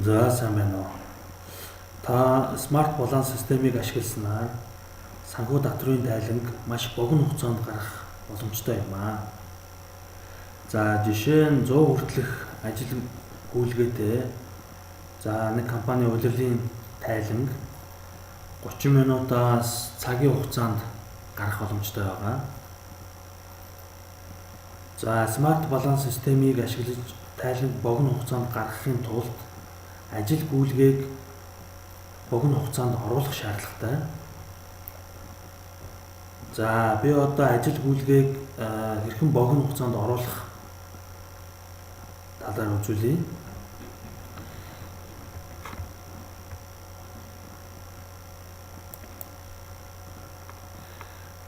За сайн байна уу. Та Smart Balance системийг ашигласнаар санхүү даатгын тайланг маш богино хугацаанд гаргах боломжтой юм аа. За жишээ нь 100 хүртэлх ажил гүйлгээтэй за нэг компани улирлын тайланг 30 минутаас цагийн хугацаанд гарах боломжтой байгаа. За Smart Balance системийг ашиглаж тайланг богино хугацаанд гаргахын тулд ажил гүйлгээг богино хугацаанд оруулах шаардлагатай. За би одоо ажил гүйлгээг хэрхэн богино хугацаанд оруулах талаар үзүүлье.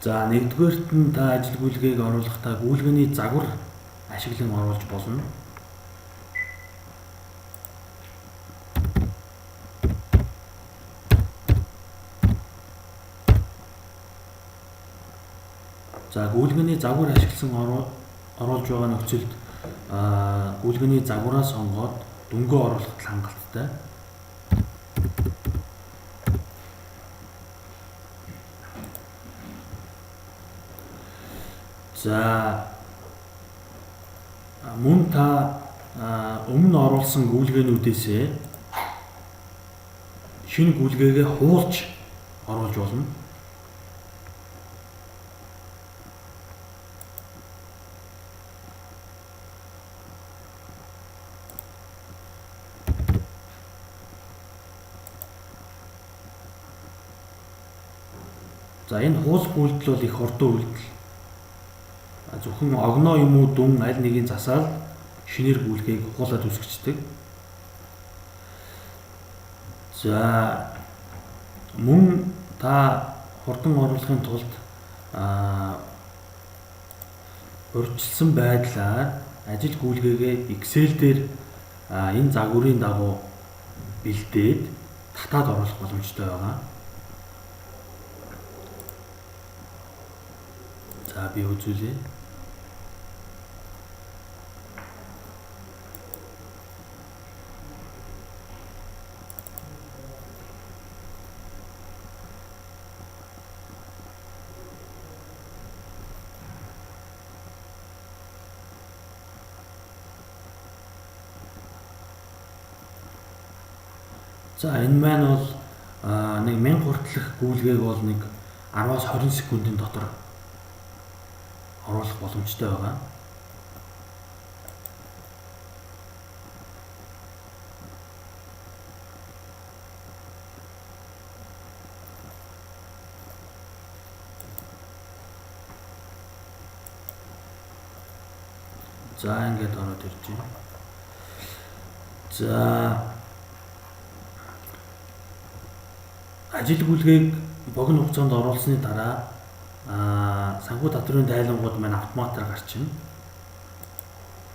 За нэгдүгээрт нь та ажил гүйлгээг оруулахдаа гүйлгээний загвар ашиглан оруулж болно. За гүйлгээний загвар ашигласан оруулж байгаа нөхцөлд гүйлгээний загвараа сонгоод дүнгээ оруулахад хангалттай. За мөн та өмнө оруулсан гүйлгээнүүдээсээ шинэ гүйлгээгээ хуулж оруулж болно. За энэ хуулах үйлдэл бол их хурдан үйлдэл. Зөвхөн огноо юм уу дүн аль нэгийг засаад шинээр гүйлгээг хуулаад үүсгэждэг. За мөн та хурдан оруулахын тулд урьдчилсан байдлаар ажил гүйлгээгээ Excel дээр энэ загварын дагуу бэлдээд татаад оруулах боломжтой байгаа. За би үзүүлье. За энэ маань бол нэг 1000 хүртэлх гүйлгээг бол нэг 10-аас 20 секундын дотор оруулах боломжтой байгаа. За ингээд ороод ирж байна. За ажил гүйлгээг богино хугацаанд оруулсны дараа санхүү татврын тайлангууд маань автоматар гарчна.